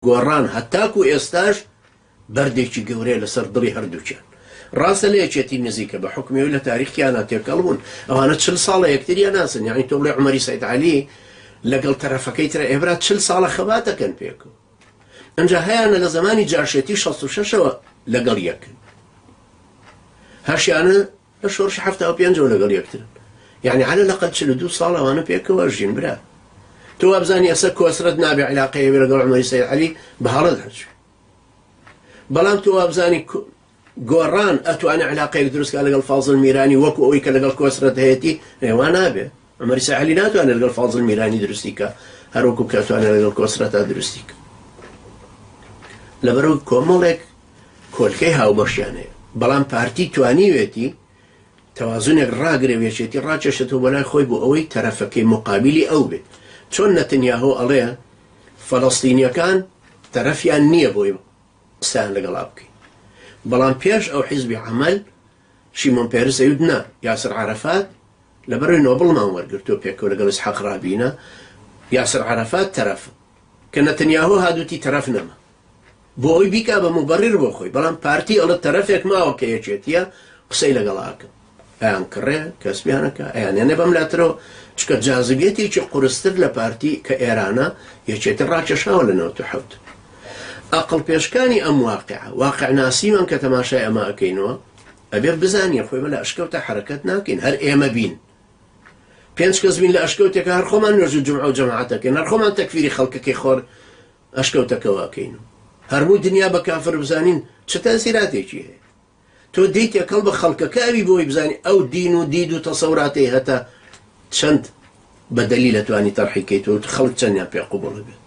گۆڕان هەتاکو ئێستاش بەردێکی گەورەیە لەسەر دڵی هەردووکیان. ڕاستە لە یەکێتی نزیکە بە حوکمی ئەوەی لە تاریخیانا تێکەڵ بوون. ئەوانە چل ساڵە یەکتری ئەناسن. یەعنی تۆ بڵێ عومەری سەید عەلی لەگەڵ تەرەفەکەی ترە ئێ برا چل ساڵە خەبات ئەکەن پێکەوە. ئەمجا هەیانە لە زەمانی جاشێتی شەست و شەشەوە لەگەڵ یەکن. هەشیانە لە شۆڕشی 75ەوە لەگەڵ یەکترن. یعنی عەلە لەقەل 42 ساڵ ئەوانە پێکەوە ژین برا. تۆ وابزانی ئێستا کۆسرەت نابێ عیلاقەی هەبێ لەگەڵ عومەری سەید عەلی بە هەڵە دەچوی. بەڵام تۆ وابزانی گۆڕان ئەتوانێ عیلاقەیەک دروست کا لەگەڵ فازڵ میرانی وەکو ئەوەی کە لەگەڵ کۆسرەت هەیەتی وا نابێ. عومەری سەید عەلی ناتوانێت لەگەڵ فازڵ میرانی دروستی کا هەروەکو کە ئەتوانێت لەگەڵ کۆسرەتا دروستی کا. لەبەرەوەی کۆمەڵێک کۆلکەی هاوبەشیان هەیە بەڵام پارتی توانیوێتی تەوازنێک ڕاگرێ و یەکێتی ڕاکێشێتەوە بۆ لای خۆی بۆ ئەوەی تەرەفەکەی موقابیلی ئەو بێ. چۆن نەتنیاهۆ ئەڵێ فەلەستینیەکان تەرەفیان نییە بۆی قسەیان لەگەڵا بکەین. بەڵام پێش ئەو حیزبی عەمەل شیمۆن پێرس ئەیوت نا یاسر عەرەفات لەبەرەوەی نۆبڵمان وەرگرتووە پێکەوە لەگەڵ ئیسحاق ڕابینە یاسر عەرەفات تەرەفە. کە نەتنیاهۆ هات وتی تەرەف نەما. بۆ ئەوەی بیکا بە موبەڕیر بۆ خۆی، بەڵام پارتی ئەڵێ تەرەفێک ماوە کە یەکێتیە قسەی لەگەڵا ئەکەم. ئەیان کڕێ، کەسبیان ئەکا، ئەیانێنێ بەم لاترەوە، چونکە جازبیەتێکی قورستر لە پارتی کە ئێرانە، یەکێتی ڕاکێشاوە لە 97. ئەقڵ پێشکانی ئەم واقعە، واقعناسیمان کە تەماشای ئەمە ئەکەینەوە، ئەبێ بزانین خۆ ئێمە لە ئەشکەوتا حەرەکەت ناکەین، هەر ئێمە بین. پێنج کەس بین لە ئەشکەوتێکا هەر خۆمان نوێژ و جومعە و جەماعەت ئەکەین، هەر خۆمان تەکفیری خەڵکەکەی خۆر ئەشکەوتەکەوە ئەکەین و هەرموو دنیا بە کافر بزانین چ تەئسیراتێکی هەیە؟ تۆ دێی تێکەڵ بە خەڵکەکە ئەوی بۆی بزانی ئەو دین و دید و تەسەوراتەی هەتە چەند بە دەلیل ئەتوانی تەرحی کەیتەوە و خەڵک چەندیان پێ قبوڵ ئەبێت.